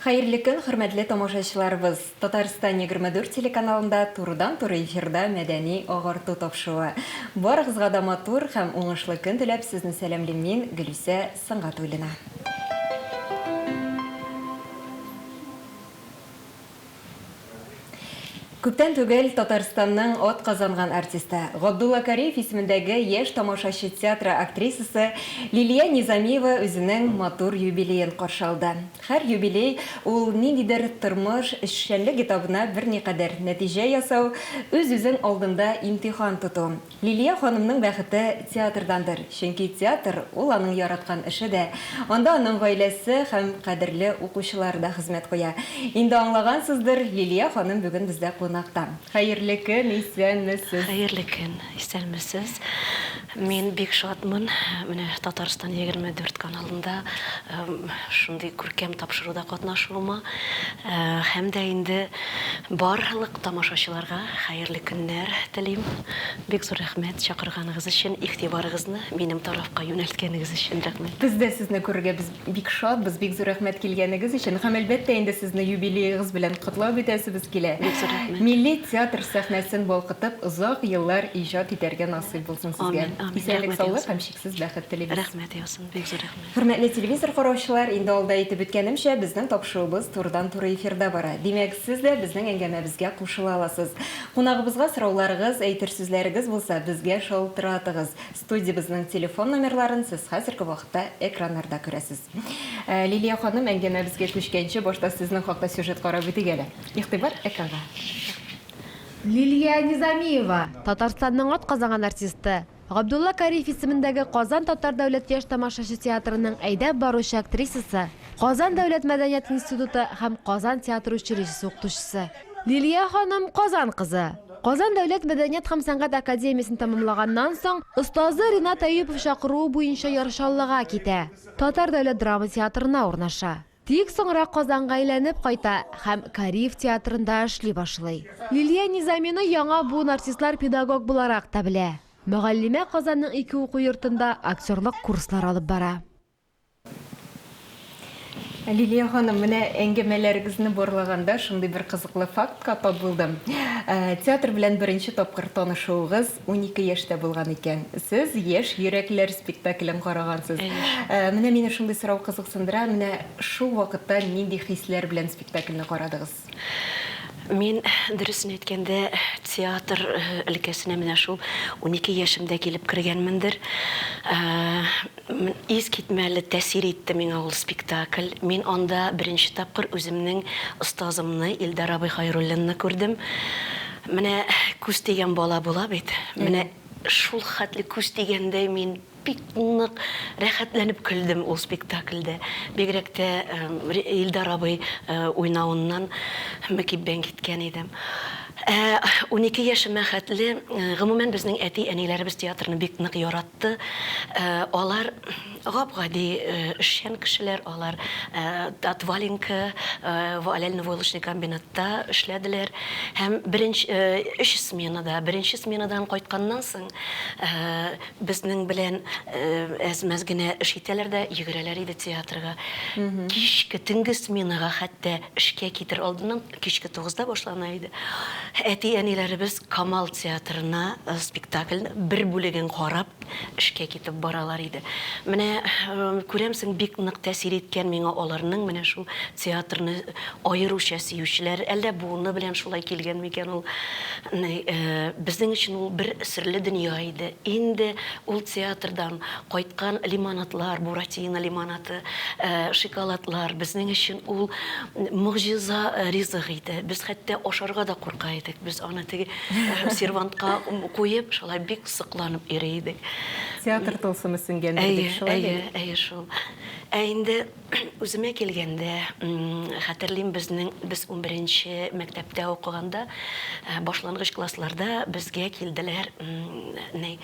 Хәерле көн, хөрмәтле тамашачыларыбыз! Татарстан 24 телеканалында турыдан-туры эфирда мәдәни агарту тапшыруы. Барыгызга да матур һәм уңышлы көн теләп сезне сәламлим мин, Гөлүсә Сөнгатуллина. Күптән түгел Татарстанның атказанган артисты, Габдулла Кариев исемендәге Яшь тамашачы театры актрисасы Лилия Низамиева үзенең матур юбилеен каршы алды. Һәр юбилей, ул ниндидер тормыш, эшчәнлек этабына берникадәр нәтиҗә ясау, үз-үзең алдында имтихан тоту. Лилия ханымның бәхете театрдандыр, чөнки театр, ул аның яраткан эше дә, анда аның гаиләсе һәм кадерле укучылары да хезмәт куя. Инде аңлагансыздыр, Лилия ханым бүген бездә кунакта. Хәерле көн, исәнмесез! Хәерле көн, исәнмесез! Мин бик шатмын, менә Татарстан 24 каналында шундый күркәм тапшыруда катнашуыма һәм дә инде барлык тамашачыларга хәерле көннәр телим. Бик зур рәхмәт чакырганыгыз өчен, игътибарыгызны минем тарафка юнәлткәнегез өчен рәхмәт. Без дә сезне күрергә без бик шатбыз, бик зур рәхмәт килгәнегез өчен һәм, әлбәттә инде, сезне юбилеегыз белән котлап үтәсебез килә. Бик зур рәхмәт. Милли театр сәхнәсен балкытып, озак еллар иҗат итәргә насыйп булсын сезгә. Амин, амин. Исәнлек, Рәхмәт саулык яусын. һәм чиксез бәхет телибез. Рәхмәт яусын, бик зур рәхмәт. Хөрмәтле телевизор караучылар, инде алда әйтеп үткәнемчә, безнең тапшыруыбыз турыдан-туры эфирда бара. Димәк, сез дә безнең әңгәмәбезгә кушыла аласыз. Кунагыбызга сорауларыгыз, әйтер сүзләрегез булса, безгә шалтыратыгыз. Студиябезнең телефон номерларын сез хәзерге вакытта экраннарда күрәсез. Лилия ханым, әңгәмәбезгә күчкәнче, башта сезнең хакта сюжет карап үтик әле. Игътибар экранга. Лилия Низамиева, Татарстанның атказанган артисты. Габдулла Кариев исемендәге Казан татар дәүләт яшь тамашачы театрының әйдәп баручы актрисасы, Казан дәүләт мәдәният институты һәм Казан театр училищесы укытучысы. Лилия ханым, Казан кызы. Казан дәүләт мәдәният һәм сәнгать академиясен тәмамлаганнан соң, остазы Ренат Әюпов чакыруы буенча Яр Чаллыга китә, Татар дәүләт драма театрына урнаша. Тик соңрак Казанга әйләнеп кайта һәм Кариев театрында эшли башлый. Лилия Низамины яңа буын артистлар педагог буларак та белә. Мөгаллимә Казанның ике уку йортында актерлык курслары алып бара. Лилия ханым, менә әңгәмәләрегезне барлаганда шундый бер кызыклы фактка тап булдым. Театр белән беренче тапкыр танышуыгыз 12 яшьтә булган икән. Сез Яшь йөрәкләр спектаклен карагансыз. Менә мине шундый сорау кызыксындыра, менә шул вакытта нинди хисләр белән спектакльне карадыгыз? Мин, дөресен әйткәндә, театр өлкәсенә менә шул 12 яшемдә килеп кергәнмендер. Искитмәле тәэсир итте миңа ул спектакль. Мин анда беренче тапкыр үземнең остазымны, Илдар абый Хәйруллинны күрдем. Менә күз тигән бала була бит. Менә шул хәтле күз тигәндәй мин Бик нык рәхәтләнеп көлдем ул спектакльдә. Бигрәк тә Илдар абый уйнавыннан мөкиббән киткән идем. Ә 12 яшемә хәтле, гомумән, безнең әти-әниләребез театрны бик нык яратты. Алар гап-гади эшчән кешеләр, алар Татваленка, валяльно-войлочный комбинатта эшләделәр. Һәм беренче, өч сменада, беренче сменадан кайтканнан соң, Безнең белән әз-мәз генә эш итәләр дә, йөгерәләр иде театрга. Кичке, төнге сменага хәтта эшкә китер алдыннан, кичке тугызда башлана иде. Әти-әниләребез Камал театрына спектакльне бер бүлеген карап, эшкә китеп баралар иде. Менә, күрәмсең, бик нык тәэсир иткән миңа аларның менә шул театрны аеруча сөючеләр, әллә буыны белән шулай килгән микән ул. Ни, безнең өчен ул бер серле дөнья иде. Инде ул театрдан кайткан лимонадлар, Буратино лимонады, шоколадлар, безнең өчен ул могҗиза ризык иде. Без хәтта ашарга да курка идек. Без аны теге сервантка куеп, шулай бик сокланып йөри идек. Театр тылсымы сеңгәндер дип, шулай бит? Әйе, әйе, шул. Ә инде Үземә килгәндә, хәтерлим, безнең, без унберенче мәктәптә укыганда, башлангыч классларда безгә килделәр, ни,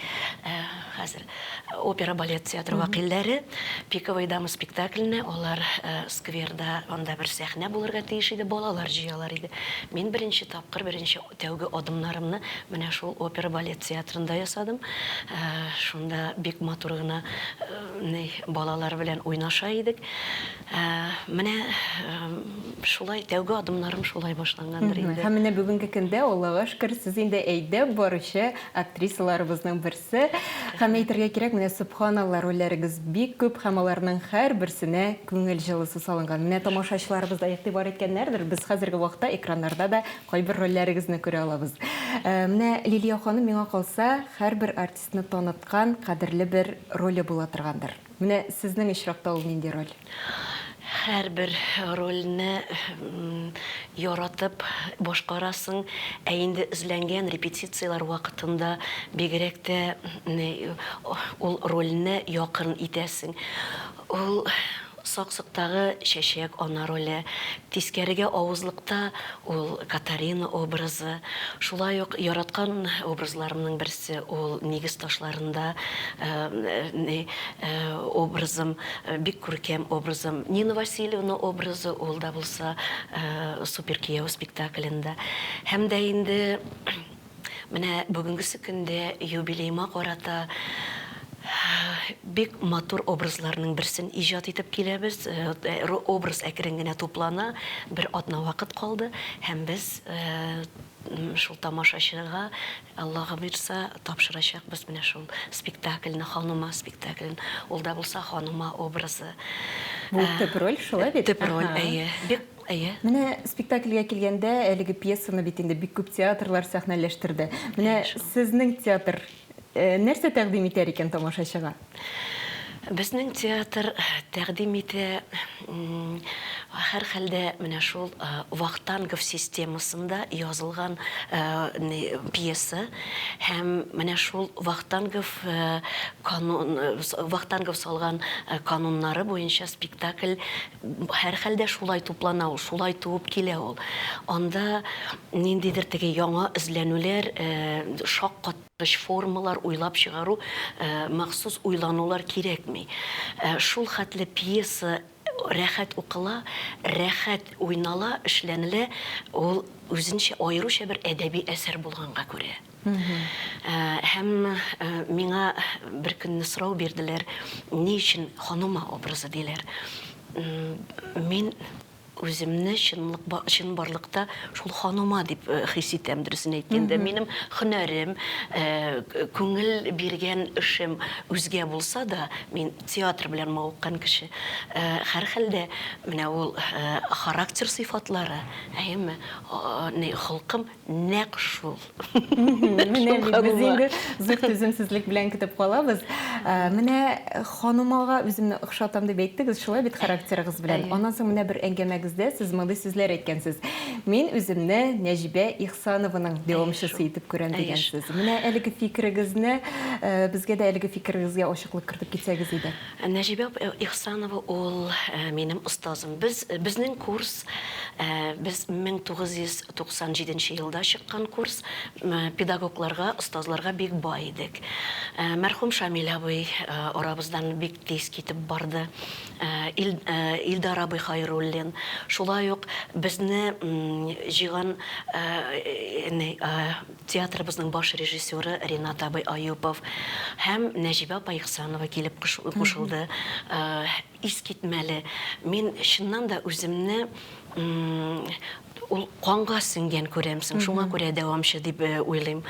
хәзер опера-балет театры вәкилләре. Пиковая дама спектакленә алар скверда, анда бер сәхнә булырга тиеш иде, балалар җыялар иде. Мин беренче тапкыр, беренче тәүге адымнарымны менә шул опера-балет театрында ясадым. Шунда бик матур гына ни, балалар белән уйнаша идек. Менә шулай тәүге адымнарым шулай башлангандыр инде. Һәм менә бүгенге көндә, Аллага шөкер, сез инде әйдәп баручы актрисаларыбызның берсе. Һәм әйтергә кирәк, менә сөбханалла, рольләрегез бик күп һәм аларның һәрберсенә күңел җылысы салынган. Менә тамашачыларыбыз да игътибар иткәннәрдер, без хәзерге вакытта экраннарда да кайбер рольләрегезне күрә алабыз. Менә Лилия ханым, миңа калса, һәрбер артистны таныткан кадерле бер роле була торгандыр. Менә сезнең очракта ул нинди роль? Һәрбер рольне яратып башкарасың, ә инде эзләнгән репетицияләр вакытында бигрәк тә ул рольне якын итәсең. Ул Сак-Соктагы Чәчәк ана роле, Тискәрегә авызлыкта ул Катарина образы, шулай ук яраткан образларымның берсе ул Нигез ташларында образым, бик күркәм образым. Нина Васильевна образы ул да булса Супер кияү спектаклендә. Һәм дә инде Менә бүгенгесе көндә юбилеема карата бик матур образларның берсен иҗат итеп киләбез. Образ әкрен генә туплана, бер атна вакыт калды һәм без шул тамашачыга, Аллага боерса, тапшырачакбыз менә шул спектакльне, Ханума спектаклен. Ул да булса Ханума образы. Бу төп роль, шулай бит? Төп роль, әйе. Бик Әйе. Менә спектакльгә килгәндә, әлеге пьесаны бит инде бик күп театрлар сәхнәләштерде. Менә сезнең театр нәрсә тәкъдим итәр икән тамашачыга? Безнең театр тәкъдим итә, һәрхәлдә, менә шул Вахтангов системасында язылган пьеса һәм менә шул Вахтангов канун, Вахтангов салган кануннары буенча спектакль Һәрхәлдә шулай туплана ул, шулай туып килә ул. Анда ниндидер теге яңа эзләнүләр, шаккаткыч формалар уйлап чыгару, махсус уйланулар кирәкми. Шул хәтле пьеса рәхәт укыла, рәхәт уйнала, эшләнелә, ул үзенчә аеруча бер әдәби әсәр булганга күрә. Һәм миңа бер көнне сорау бирделәр, ни өчен Ханума образы диләр. Мин үземне чынлык чынбарлыкта шул Ханума дип хис итәм, дөресен әйткәндә. Минем һөнәрем, күңел биргән эшем үзгә булса да, мин театр белән мавыккан кеше. Һәрхәлдә, менә ул характер сыйфатлары, әйеме, холкым Нәкъ шул. Менә бит без инде зур түземсезлек белән көтеп калабыз. Менә ханумага үземне охшатам дип әйттегез, шулай бит характерыгыз белән. Аннан соң менә бер әңгәмәгездә сез мондый сүзләр әйткәнсез. Мин үземне Нәҗибә Ихсанованың дәвамчысы итеп күрәм дигәнсез. Менә әлеге фикерегезне безгә дә әлеге фикерегезгә ачыклык кертеп китсәгез иде. Нәҗибә Ихсанова ул минем остазым. Без, безнең курс, без 1997 нче елда чыккан курс, педагогларга, остазларга бик бай идек. Мәрхүм Шамил абый арабыздан бик тиз китеп барды. Илдар абый Хайруллин, шулай ук безне җыйган Театрыбызның баш режиссеры Ринат абый Аюпов һәм Нәҗибә апа Ихсанова килеп кушылды. Искитмәле. Мин чыннан да үземне ул канга сеңгән күрәмсең, шуңа күрә дәвамчы дип уйлыйм.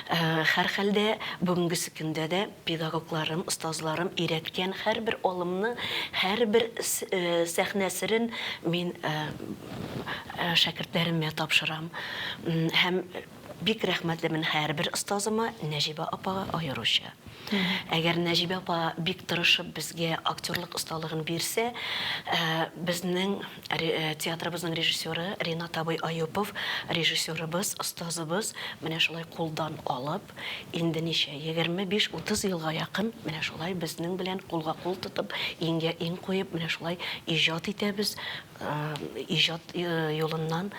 Һәрхәлдә, бүгенгесе көндә дә педагогларым, остазларым өйрәткән һәрбер алымны, һәрбер сәхнә серен мин шәкертләремә тапшырам. Һәм бик рәхмәтлемен һәрбер остазыма, Нәҗибә апага аеруча. Әгәр Нәҗибә апа бик тырышып безгә актерлык осталыгын бирсә, безнең театрыбызның режиссеры Ринат абый Аюпов, режиссерыбыз, остазыбыз менә шулай кулдан алып, инде ничә, 25-30 елга якын менә шулай безнең белән кулга-кул тотып, иңгә-иң куеп, менә шулай иҗат итәбез, иҗат юлыннан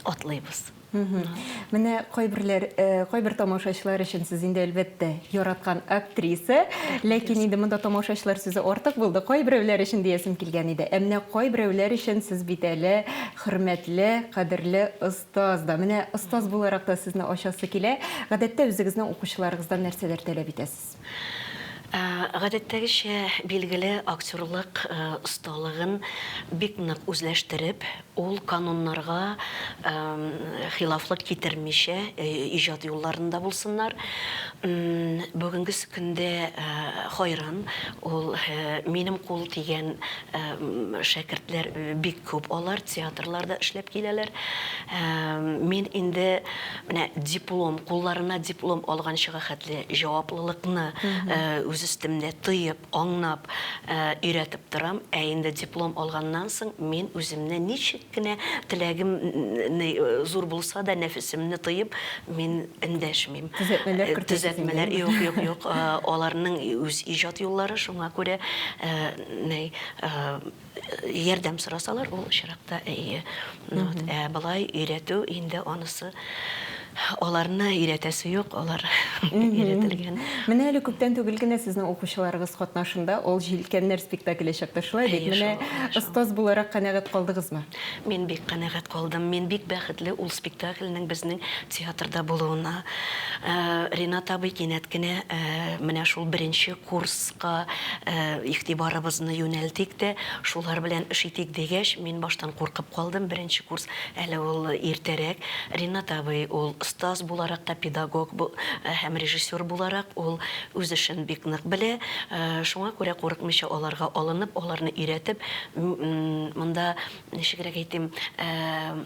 атлыйбыз. Менә кайберләр, кайбер тамашачылар өчен сез инде, әлбәттә, яраткан актриса. Ләкин инде монда тамашачылар сүзе артык булды. Кайберәүләр өчен диясем килгән иде. Ә менә кайберәүләр өчен сез бит әле хөрмәтле, кадерле остаз да. Менә остаз буларак та сезне ачасы килә. Гадәттә үзегезнең укучыларыгыздан нәрсәләр таләп итәсез? Гадәттәгечә, билгеле, актерлык осталыгын бик нык үзләштереп, ул кануннарга хилафлык китермичә, иҗат юлларында булсыннар. Бүгенгесе көндә хайран, ул минем кул тигән шәкертләр бик күп алар, театрларда эшләп киләләр. Мин инде менә диплом, кулларына диплом алганчыга хәтле җаваплылыкны үз өстемдә тоеп, аңнап өйрәтеп торам. Ә инде диплом алганнан соң мин үземне ничек кенә теләгем зур булса да, нәфесемне тоеп, мин эндәшмим. Төзәтмәләр кертәсез инде. Төзәтмәләр, юк, юк, юк. Аларның үз иҗат юллары, шуңа күрә ни ярдәм сорасалар, ул очракта әйе. Вот. Ә болай өйрәтү инде анысы аларны өйрәтәсе юк, алар өйрәтелгән. Менә әле күптән түгел генә сезнең укучыларыгыз катнашында Ал җилкәннәр спектакле чыкты, шулай бит? Әйе, Менә шул, шул. остаз буларак канәгать калдыгызмы? Мин бик канәгать калдым. Мин бик бәхетле ул спектакльнең безнең театрда булуына. Ринат абый кинәт кенә менә шул беренче курска игътибарыбызны юнәлтик тә, шулар белән эш итик дигәч, мин баштан куркып калдым. Беренче курс әле ул иртәрәк. Ринат абый ул остаз буларак та, педагог һәм режиссер буларак ул үз эшен бик нык белә. Шуңа күрә курыкмыйча аларга алынып, аларны өйрәтеп, монда ничегрәк әйтим,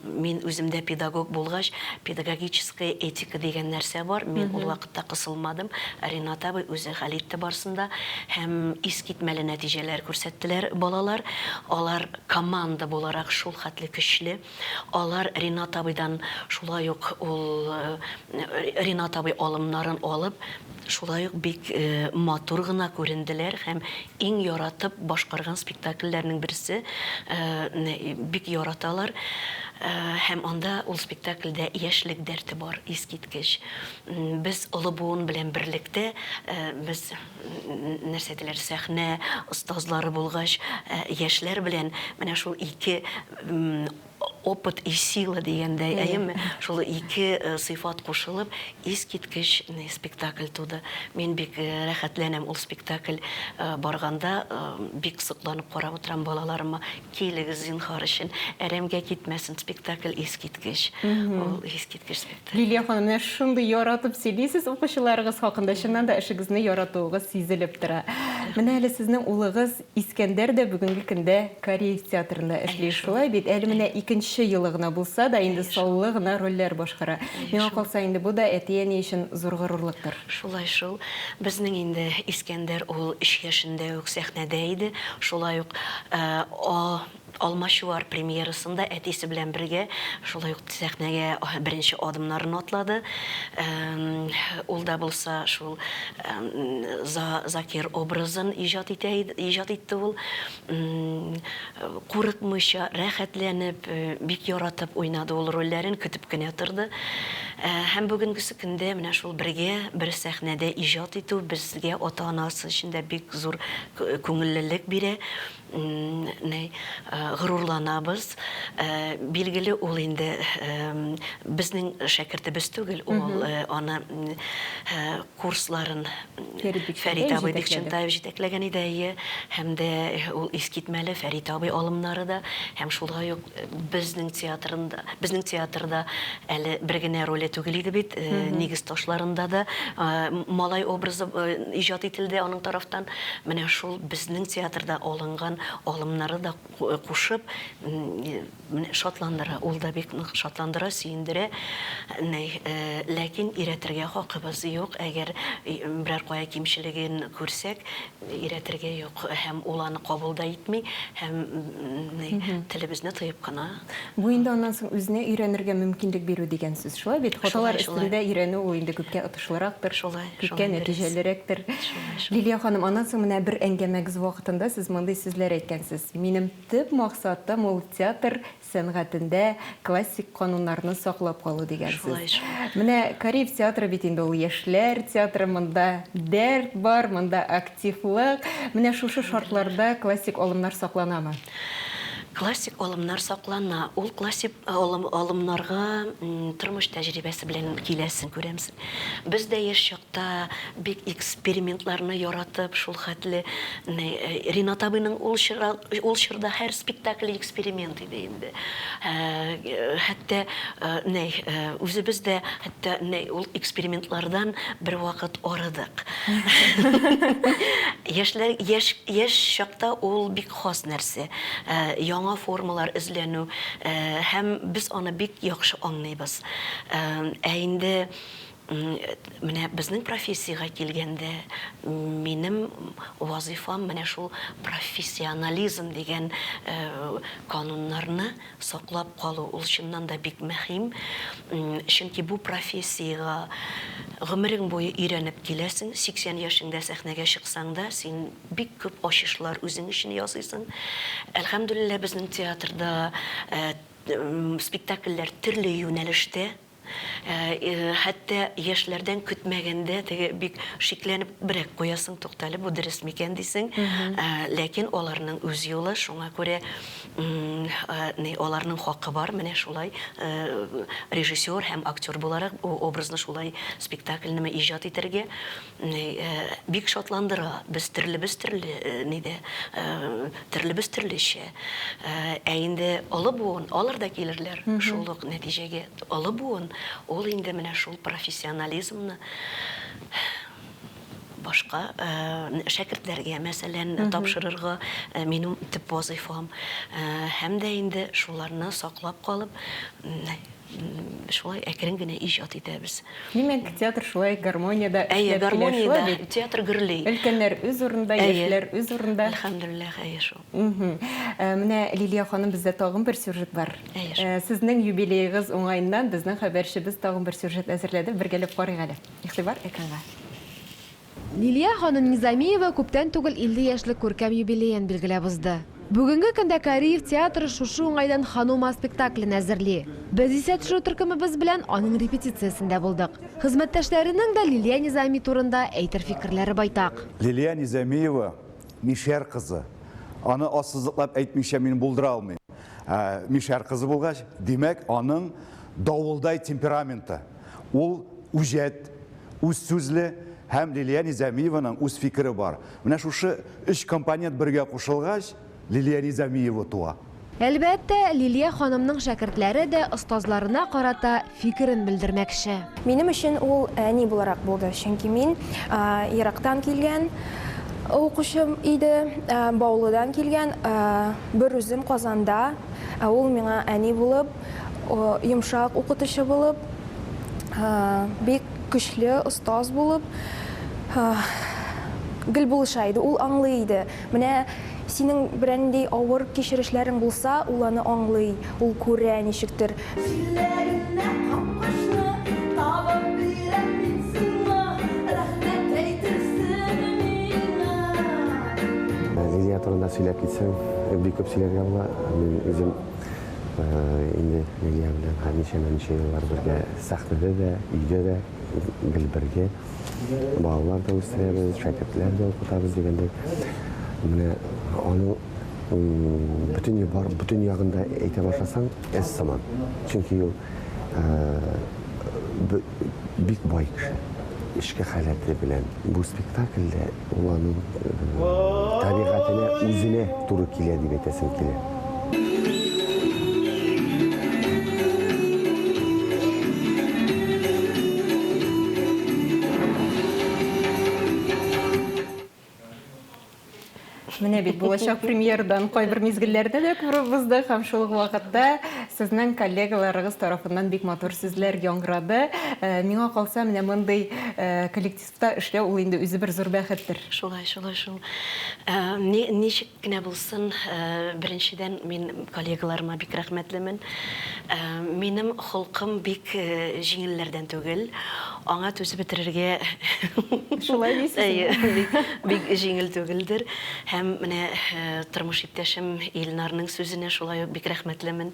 мин үзем дә педагог булгач, педагогическая этика дигән нәрсә бар, мин ул вакытта кысылмадым, Ринат абый үзе хәл итте барысын да, һәм искитмәле нәтиҗәләр күрсәттеләр балалар, алар команда буларак шул хәтле көчле, алар Ринат абыйдан шулай ук ул Ринат абый алымнарын алып, шулай ук бик матур гына күренделәр һәм иң яратып башкарган спектакльләрнең берсе, бик яраталар. Һәм анда ул спектакльдә яшьлек дәрте бар, искиткеч. Без олы буын белән берлектә, без, нәрсә диләр, сәхнә остазлары булгач, яшьләр белән менә шул ике Опыт и сила дигәндәй, әйеме? Шул ике сыйфат кушылып, искиткеч спектакль туды. Мин бик рәхәтләнәм ул спектакль барганда, бик сокланып карап утырам балаларыма. Килегез, зинһар өчен, әрәмгә китмәсен спектакль, искиткеч. Ул искиткеч спектакль. Лилия ханым, менә шундый яратып сөйлисез укучыларыгыз хакында, чыннан да эшегезне яратуыгыз сизелеп тора. Менә әле сезнең улыгыз Искәндәр дә бүгенге көндә Кариев театрында эшли, шулай бит? Әле менә икенче елы гына булса да, инде саллы гына рольләр башкара. Миңа калса, инде бу да әти-әни өчен зур горурлыктыр. Шулай шул. Безнең инде Искәндәр ул өч яшендә үк сәхнәдә иде. Шулай ук Алмачуар премьерасында әтисе белән бергә шулай ук сәхнәгә беренче адымнарын атлады. Ул да булса шул Закир образын иҗат итә, иҗат итте ул. Курыкмыйча, рәхәтләнеп, бик яратып уйнады ул рольләрен, көтеп кенә торды. Һәм бүгенгесе көндә менә шул бергә, бер сәхнәдә иҗат итү безгә, ата-анасы өчен дә бик зур күңеллелек бирә. Ни, горурланабыз. Билгеле, ул инде безнең шәкертебез түгел, ул аны курсларын Фәрит абый Бикчәнтаев җитәкләгән иде, әйе. Һәм дә ул искитмәле Фәрит абый алымнары да, һәм шулай ук безнең театрында, безнең театрда әле бер генә роле түгел иде бит, нигез ташларында да малай образы иҗат ителде аның тарафтан. Менә шул безнең театрда алынган алымнары да кушып, менә шатландыра, ул да бик нык шатландыра, сөендерә. Ләкин өйрәтергә хакыбыз юк, әгәр берәр кая кимчелеген күрсәк, өйрәтергә юк. Һәм ул аны кабул да итми, һәм телебезне тыеп кына. Бу инде аннан соң үзенә өйрәнергә мөмкинлек бирү дигән сүз, шулай бит? Хаталар өстендә өйрәнү ул инде күпкә отышлырактыр, күпкә нәтиҗәлерәктер. Лилия ханым, аннан соң менә бер әңгәмәгез вакытында сез мондый сүзләр әйткәнсез, Минем төп максатым ул театр сәнгатендә классик кануннарны саклап калу дигән сүз. Менә Кариев театры бит инде ул яшьләр театры, монда дәрт бар, монда активлык. Менә шушы шартларда классик алымнар сакланамы? Классик алымнар саклана. Ул классик алымнарга тормыш тәҗрибәсе белән киләсең, күрәмсең. Без дә яшь чакта бик экспериментларны яратып, шул хәтле Ринат абыйның ул чора, ул чорда һәр спектакле эксперимент иде инде. Хәтта ни, үзебез дә хәтта ни ул экспериментлардан бервакыт арыдык. Яшьләр, яшь, яшь чакта ул бик хас нәрсә. Яңа формалар эзләнү һәм без аны бик яхшы аңлыйбыз. Ә инде менә безнең профессиягә килгәндә, минем вазыйфам менә шул профессионализм дигән кануннарны саклап калу, ул чыннан да бик мөһим. Чөнки бу профессиягә гомерең буе өйрәнеп киләсең, 80 яшеңдә сәхнәгә чыксаң да, син Бик күп ачышлар үзең өчен ясыйсың. Әлхәмдүлилләһ, безнең театрда спектакльләр төрле юнәлештә. Хәтта яшьләрдән көтмәгәндә теге бик шикләнебрәк куясың, туктале, бу дөрес микән дисең. Ләкин аларның үз юлы, шуңа күрә ни, аларның хакы бар, менә шулай режиссер һәм актер буларак образны шулай спектакльнеме иҗат итәргә. Бик шатландыра. Без төрлебез төрле нидә, төрлебез төрлечә. Ә инде олы буын, алар да килерләр шул ук нәтиҗәгә. Олы буын, ул инде менә шул профессионализмны башка шәкертләргә, мәсәлән, тапшырырга минем төп вазыйфам. Һәм дә инде шуларны саклап калып, Шулай әкрен генә иҗат итәбез. Димәк, театр шулай гармониядә эшләп килә, шулай бит? Театр гөрли. Өлкәннәр үз урында, яшьләр үз урында. Әлхәмдүлилләһ, әйе шул. Менә, Лилия ханым, бездә тагын бер сюжет бар. Әйе шул. Сезнең юбилеегыз уңаеннан безнең хәбәрчебез тагын бер сюжет әзерләде. Бергәләп карыйк әле. Игътибар экранга. Лилия ханым Низамиева күптән түгел 50 яшьлек күркәм юбилеен билгеләп узды. Бүгенге көндә Кариев театры шушы уңайдан Ханума спектаклен әзерли. Без исә төшерү төркемебез белән аның репетициясендә булдык. Хезмәттәшләренең дә Лилия Низами турында әйтер фикерләре байтак. Лилия Низамиева, мишәр кызы. Аны ассызыклап әйтмичә мин булдыра алмыйм. Мишәр кызы булгач, димәк, аның давылдай темпераменты. Ул үҗәт, үз сүзле һәм Лилия Низамиеваның үз фикере бар. Менә шушы өч компонент бергә кушылгач, Лилия Низамиева туа. Әлбәттә, Лилия ханымның шәкертләре дә остазларына карата фикерен белдермәкче. Минем өчен ул әни буларак булды, чөнки мин ерактан килгән укучым иде, Баулыдан килгән, берүзем Казанда, ә ул миңа әни булып, йомшак укытучы булып, бик көчле остаз булып, гел булыша иде. Ул аңлый иде. Менә синең берәр нинди авыр кичерешләрең булса, ул аны аңлый, ул күрә ничектер. Җилләренә капкачны табып бирәм мин сиңа, рәхмәт әйтерсең миңа. Лилия турында сөйләп китсәң, бик күп сөйләргә була. Мин үзем Инде Лилия белән ничәмә-ничә еллар бергә сәхнәдә дә, өйдә дә гел бергә. Балалар да үстерәбез, шәкертләр дә укытабыз дигәндәй. Менә аның бөтен бар, бөтен ягын да әйтә башласаң, эз сыман. Чөнки ул бик бай кеше. Эчке халәте белән. Бу спектакльдә Ул аның табигатенә үзенә туры килә дип әйтәсем килә. Менә бит булачак премьерадан кайбер мизгелләрне дә күреп уздык һәм шул ук вакытта сезнең коллегаларыгыз тарафыннан бик матур сүзләр яңгырады. Миңа калса, менә мондый коллектив Та эшләү ул инде үзе бер зур бәхеттер. Шулай, шулай шул. Ни, ничек кенә булсын, беренчедән, мин коллегаларыма бик рәхмәтлемен. Минем холкым бик җиңелләрдән түгел. Аңа түзеп бетерергә Шулай дисезме? Әйе, бик, бик җиңел түгелдер. Һәм менә тормыш иптәшем Илнарның сүзенә шулай ук бик рәхмәтлемен.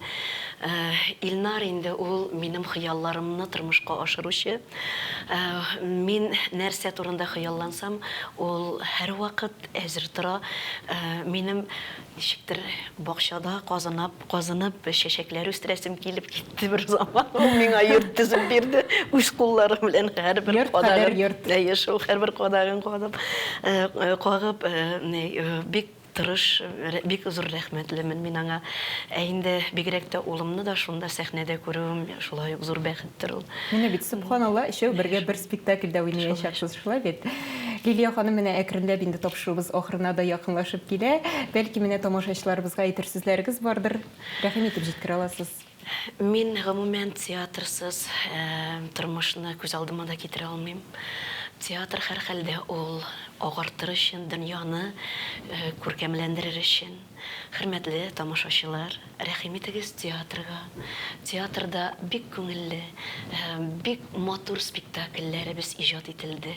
Илнар инде ул минем хыялларымны тормышка ашыручы. Мин нәрсә турында хыяллансам, ул һәрвакыт әзер тора. Минем ничектер бакчада казынап, казынып чәчәкләр үстерәсем килеп китте бер заман. Ул миңа йорт төзеп бирде. Үз куллары белән һәрбер Йорт кадәр кадагын, йорт. әйе шул, һәрбер кадагын кадап, кагып, бик тырыш, бик зур рәхмәтлемен мин аңа. Ә инде бигрәк тә улымны да шунда сәхнәдә күрүем шулай ук зур бәхеттер ул. Менә бит, сөбханалла, өчәү бергә бер спектакльдә уйнаячаксыз, шулай бит? Лилия ханым, менә әкренләп инде тапшыруыбыз ахырына да якынлашып килә. Бәлки, менә тамашачыларыбызга әйтер сүзләрегез бардыр, рәхим итеп җиткерә аласыз. Мин, гомумән, театрсыз тормышны күз алдыма да китерә алмыйм. Театр, һәрхәлдә, ул агартыр өчен, дөньяны күркәмләндерер өчен. Хөрмәтле тамашачылар, рәхим итегез театрга. Театрда бик күңелле, бик матур спектакльләребез иҗат ителде.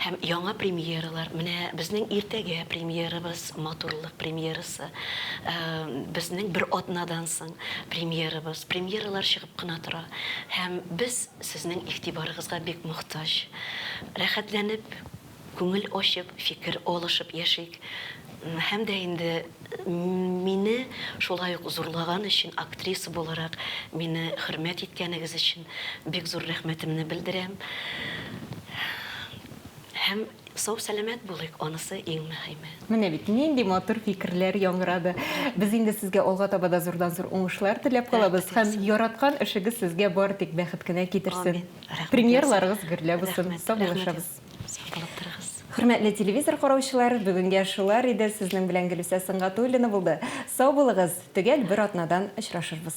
Һәм яңа премьералар. Менә безнең иртәгә премьерабыз, Матурлык премьерасы. Безнең бер атнадан соң премьерабыз. Премьералар чыгып кына тора. Һәм без сезнең игътибарыгызга бик мохтаҗ. Рәхәтләнеп, күңел ачып, фикер алышып яшик. Һәм дә инде мине шулай ук зурлаган өчен, актриса буларак мине хөрмәт иткәнегез өчен бик зур рәхмәтемне белдерәм. Һәм сау-сәламәт булыйк, анысы иң мөһиме. Менә бит нинди матур фикерләр яңгырады. Без инде сезгә алга таба да зурдан-зур уңышлар теләп калабыз һәм яраткан эшегез сезгә бары тик бәхет кенә китерсен. Премьераларыгыз гөрләп узсын. Саубуллашабыз. Сау булып торыгыз. Хөрмәтле телевизор караучылар, бүгенгә шулар иде. Сезнең белән Гөлүсә Сөнгатуллина булды. Сау булыгыз, төгәл бер атнадан очрашырбыз.